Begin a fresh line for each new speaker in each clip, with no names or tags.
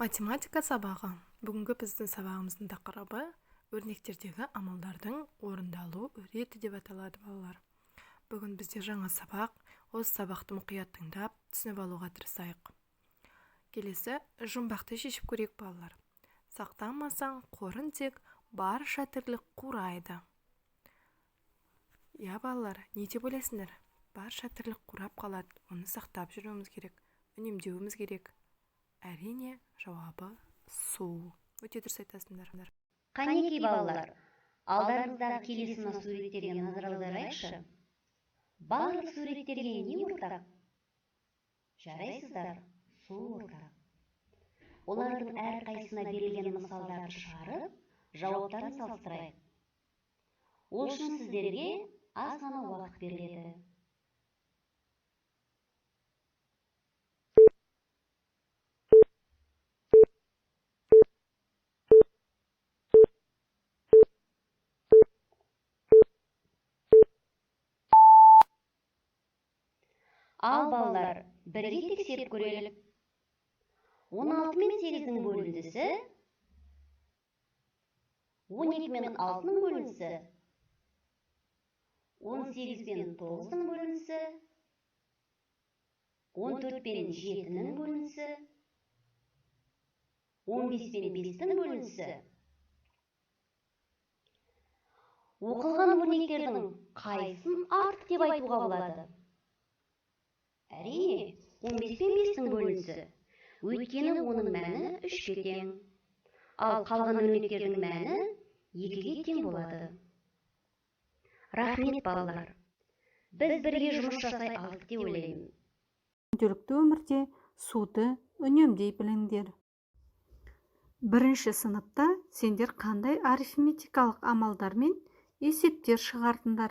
Математика сабағы. Бүгінгі біздің сабағымыздың тақырыбы өрнектердегі амалдардың орындалу реті деп аталады, балалар. Бүгін бізде жаңа сабақ. Осы сабақты мұқият тыңдап, түсініп алуға тырысайық. Келесі жұмбақты шешіп көрейік, балалар. Сақтамасаң, қорын тек барша тірлік қурайды. Иә, балалар, не деп ойлайсыңдар? Барша тірлік қурап қалады. Оны сақтап жүруіміз керек, үнемдеуіміз керек. Әрине, жауабы су. Өте дұрыс айтасыңдар.
Қанекей, балалар, алдарыңыздағы келесі мына суреттерге назар аударайықшы. Барлық суреттерге не ортақ? Жарайсыздар, су ортақ. Олардың әрқайсысына берілген мысалдарды шығарып, жауаптарын салыстырайық. Ол үшін сіздерге аз ғана уақыт беріледі. Ал балалар, бірге тексеріп көрелік. 16 мен 8-дің бөліндісі, 12 мен 6-ның бөліндісі, 18 пен 9-ның бөліндісі, 14 пен 7-нің бөліндісі, 15 пен 5-тің бөліндісі. Оқылған өрнектердің қайсысын артық деп айтуға болады? Әрине, 15 пен 5-тің бөліндісі. Өйткені оның мәні 3-ке тең. Ал қалған өрнектердің мәні 2-ге тең болады. Рахмет, балалар. Біз бірге жұмыс жасай алдық деп ойлаймын.
Күнделікті өмірде суды үнемдей біліңдер. Бірінші сыныпта сендер қандай арифметикалық амалдармен есептер шығардыңдар?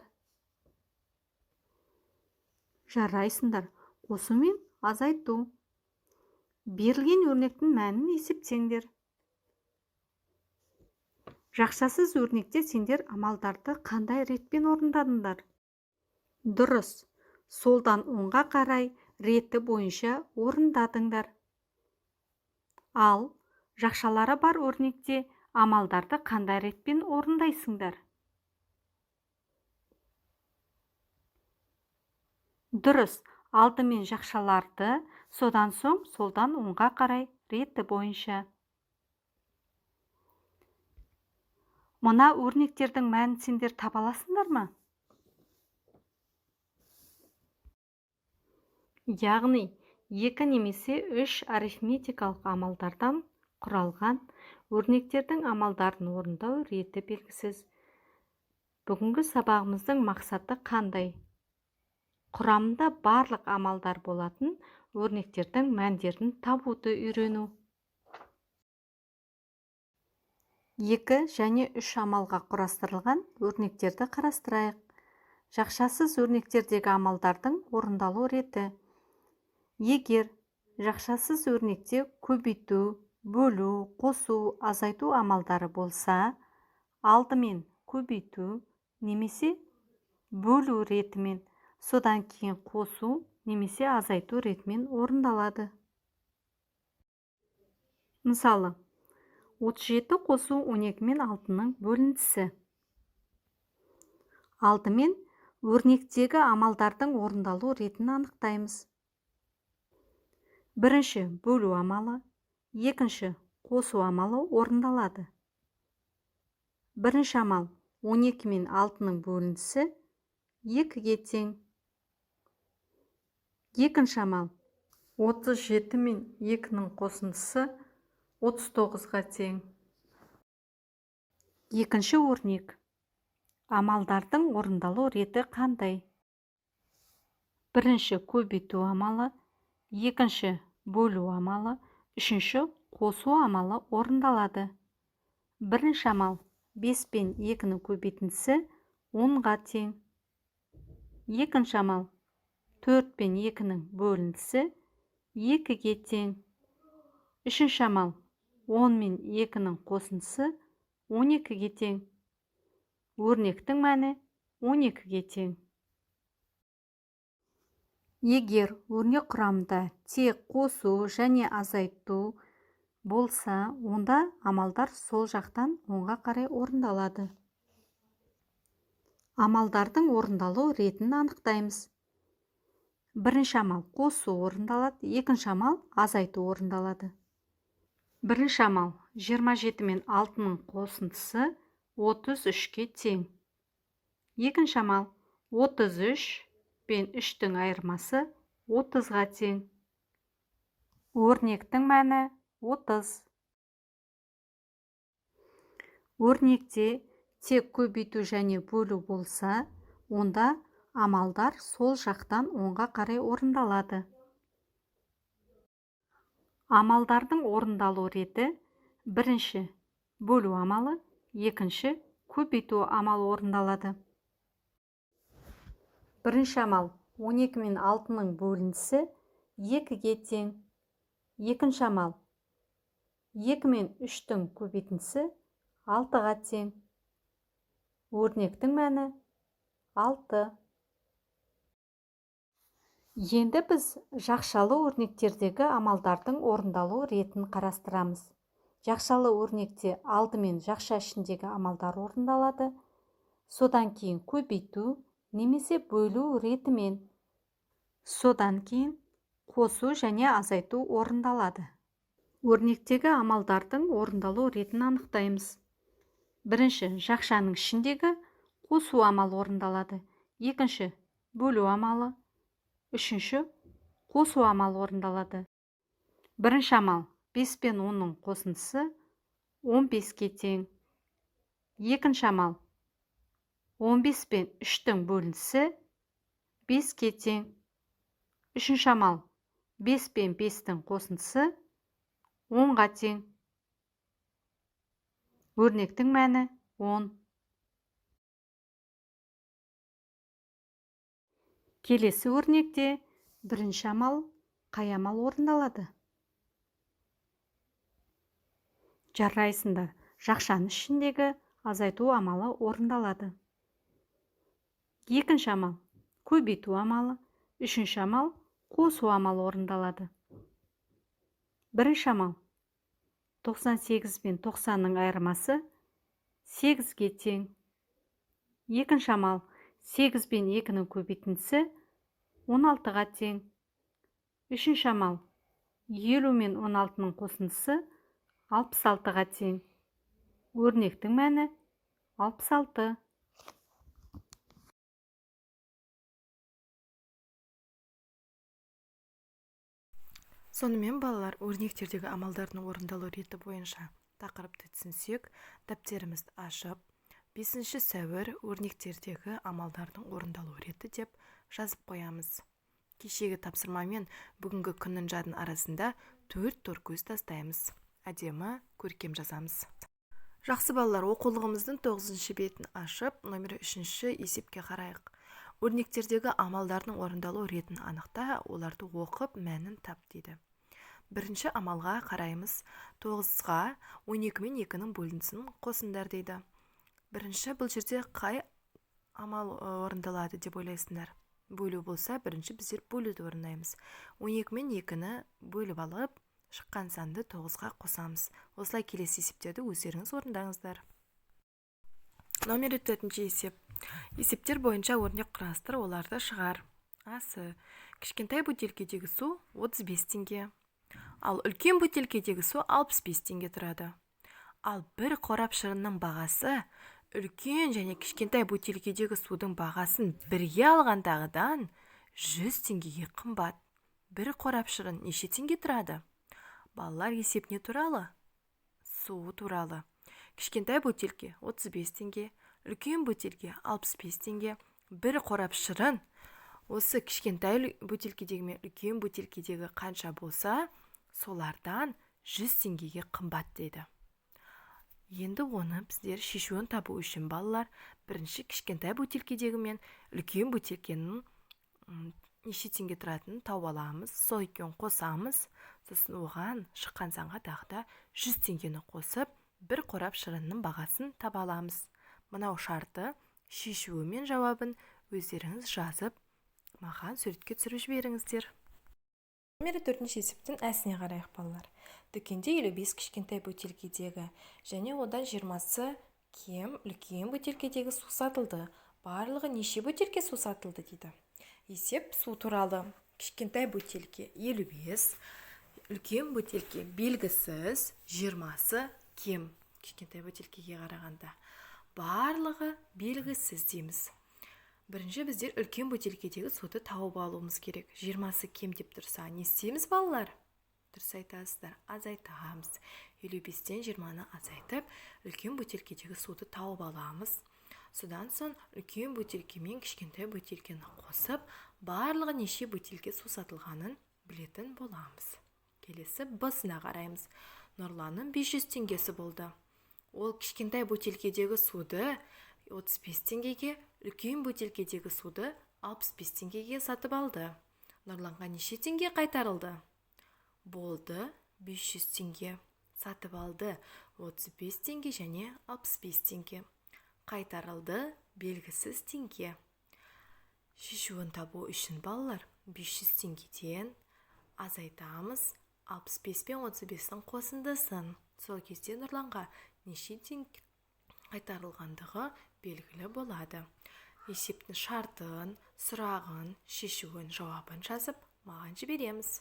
Жарайсыңдар, қосу мен азайту. Берілген өрнектің мәнін есептеңдер. Жақшасыз өрнекте сендер амалдарды қандай ретпен орындадыңдар? Дұрыс, солдан оңға қарай реті бойынша орындадыңдар. Ал жақшалары бар өрнекте амалдарды қандай ретпен орындайсыңдар? Дұрыс, алдымен жақшаларды, содан соң солдан оңға қарай реті бойынша. Мына өрнектердің мәнін сендер таба аласыңдар ма? Яғни, 2 немесе 3 арифметикалық амалдардан құралған өрнектердің амалдарын орындау реті белгісіз. Бүгінгі сабағымыздың мақсаты қандай? Құрамында барлық амалдар болатын өрнектердің мәндерін табуды үйрену. 2 және 3 амалға құрастырылған өрнектерді қарастырайық. Жақшасыз өрнектердегі амалдардың орындалу реті. Егер жақшасыз өрнекте көбейту, бөлу, қосу, азайту амалдары болса, алдымен көбейту немесе бөлу ретімен, содан кейін қосу немесе азайту ретімен орындалады. Мысалы, 37 қосу 12 мен 6-ның бөліндісі. Алдымен өрнектегі амалдардың орындалу ретін анықтаймыз. Бірінші бөлу амалы, екінші қосу амалы орындалады. Бірінші амал 12 мен 6-ның бөліндісі 2-ге тең. Екінші амал 37 мен 2-нің қосындысы 39-ға тең. Екінші өрнек. Амалдардың орындалу реті қандай? Бірінші көбейту амалы, екінші бөлу амалы, үшінші қосу амалы орындалады. Бірінші амал 5 пен 2-нің көбейтіндісі 10-ға тең. Екінші амал 4 пен 2-нің бөліндісі 2-ге тең. Үшінші амал 10 мен 2-нің қосындысы 12-ге тең. Өрнектің мәні 12-ге тең. Егер өрнек құрамында тек қосу және азайту Болса, онда амалдар сол жақтан оңға қарай орындалады. Амалдардың орындалу ретін анықтаймыз. Бірінші амал қосу орындалады, екінші амал азайту орындалады. Бірінші амал 27 мен 6-ның қосындысы 33-ке тең. Екінші амал 33 пен 3-тің айырмасы 30-ға тең. Өрнектің мәні 30. Өрнекте тек көбейту және бөлу болса, онда амалдар сол жақтан оңға қарай орындалады. Амалдардың орындалу реті бірінші бөлу амалы, екінші көбейту амалы орындалады. Бірінші амал 12 мен 6-ның бөліндісі 2-ге тең. Екінші амал 2 мен 3-тің көбейтіндісі 6-ға тең. Өрнектің мәні 6. Енді біз жақшалы өрнектердегі амалдардың орындалу ретін қарастырамыз. Жақшалы өрнекте алдымен жақша ішіндегі амалдар орындалады, содан кейін көбейту немесе бөлу ретімен, содан кейін қосу және азайту орындалады. Өрнектегі амалдардың орындалу ретін анықтаймыз. Бірінші, жақшаның ішіндегі қосу амалы орындалады. Екінші, бөлу амалы. Үшінші, қосу амалы орындалады. Бірінші амал 5 пен 10-ның қосындысы 15-ке тең. Екінші амал 15 пен 3-тің бөліндісі 5-ке тең. Үшінші амал 5 пен 5-тің қосындысы 10-ға тең. Өрнектің мәні 10. Келесі өрнекте бірінші амал қай амал орындалады? Жарайсыңдар, жақшаның ішіндегі азайту амалы орындалады. Екінші амал көбейту амалы, үшінші амал қосу амалы орындалады. Бірінші амал 98 пен 90-ның айырмасы 8-ге тең. Екінші амал 8 пен 2-нің көбейтіндісі 16-ға тең. Үшінші амал 50 мен 16-ның қосындысы 66-ға тең. Өрнектің мәні 66.
Сонымен балалар, өрнектердегі амалдардың орындалу реті бойынша тақырыпты түсінсек, дәптерімізді ашып, 5 сәуір өрнектердегі амалдардың орындалу реті деп жазып қоямыз. Кешегі тапсырмамен бүгінгі күннің жадын арасында 4 тор көз тастаймыз. Әдемі, көркем жазамыз. Жақсы балалар, оқулығымыздың 9 бетін ашып, номері 3 есепке қарайық. Өрнектердегі амалдардың орындалу ретін анықта, оларды оқып, мәнін тап дейді. Бірінші амалға қараймыз. 9-ға 12 мен 2-нің бөліндісін қосыңдар дейді. Бірінші бұл жерде қай амал орындалады деп ойлайсыңдар? Бөлу болса, бірінші біздер бөлуді орындаймыз. 12 мен 2-ні бөліп алып, шыққан санды 9-ға қосамыз. Осылай келесі есептерді өздеріңіз орындаңыздар. Номері 4 есеп. Есептер бойынша өрнек құрастыр, оларды шығар. Асы. Кішкентай бөтелкедегі су 35 теңге. Ал үлкен бөтелкедегі су 65 теңге тұрады. Ал бір қорап шырынның бағасы үлкен және кішкентай бөтелкедегі судың бағасын бірге алғандағыдан 100 теңгеге қымбат. Бір қорап шырын неше теңге тұрады? Балалар, есеп не туралы? Су туралы. Кішкентай бөтелке 35 теңге, үлкен бөтелке 65 теңге. Бір қорап шырын осы кішкентай бөтелкедегі мен үлкен бөтелкедегі қанша болса, солардан 100 теңгеге қымбат дейді. Енді оны біздер шешуін табу үшін балалар бірінші кішкентай бөтелкедегі мен үлкен бөтелкенің неше теңге тұратынын тауып аламыз, сол екеуін қосамыз, сосын оған шыққан санға тағы да 100 теңгені қосып, бір қорап шырынның бағасын таба аламыз. Мынау шарты шешуі мен жауабын өздеріңіз жазып, маған суретке түсіріп жіберіңіздер. Номері 4-ші есептің әсіне қарайық, балалар. Дүкенде 55 кішкентай бөтелкедегі және одан 20-сы кем үлкен бөтелкедегі су сатылды. Барлығы неше бөтелке су сатылды дейді. Есеп су туралы. Кішкентай бөтелке 55, үлкен бөтелке белгісіз, 20-сы кем кішкентай бөтелкеге қарағанда. Барлығы белгісіз дейміз. Бірінші біздер үлкен бөтелкедегі суды тауып алуымыз керек. 20-сы кем деп тұрса, не істейміз, балалар? Дұрыс айтасыздар, азайтамыз. 55-тен 20-ны азайтып, үлкен бөтелкедегі суды тауып аламыз. Содан соң үлкен бөтелке мен кішкентай бөтелкені қосып, барлығы неше бөтелке су сатылғанын білетін боламыз. Келесі Б-сына қараймыз. Нұрланның 500 теңгесі болды. Ол кішкентай бөтелкедегі суды 35 теңгеге, үлкен бөтелкедегі суды 65 теңгеге сатып алды. Нұрланға неше теңге қайтарылды? Болды 500 теңге. Сатып алды 35 теңге және 65 теңге. Қайтарылды белгісіз теңге. Шешуін табу үшін, балалар, 500 теңгеден азайтамыз 65 пен 35-дің қосындысын. Сол кезде Нұрланға неше теңге қайтарылғандығы белгілі болады. Есептің шартын, сұрағын, шешуін, жауабын жазып, маған жібереміз.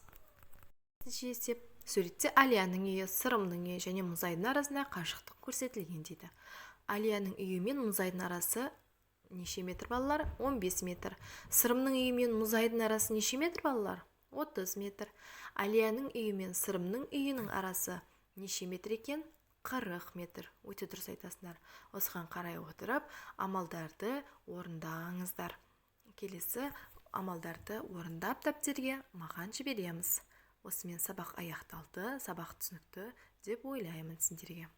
Бесінші есеп. Суретте Алияның үйі, Сырымның үйі және мұзайдың арасында қашықтық көрсетілген дейді. Алияның үйі мен мұзайдың арасы неше метр, балалар? 15 метр. Сырымның үйі мен мұзайдың арасы неше метр, балалар? 30 метр. Алияның үйі мен Сырымның үйінің арасы неше метр екен? 40 метр. Өте дұрыс айтасыңдар. Осыған қарай отырып, амалдарды орындаңыздар. Келесі амалдарды орындап, дәптерге маған жібереміз. Осымен сабақ аяқталды. Сабақ түсінікті деп ойлаймын сендерге.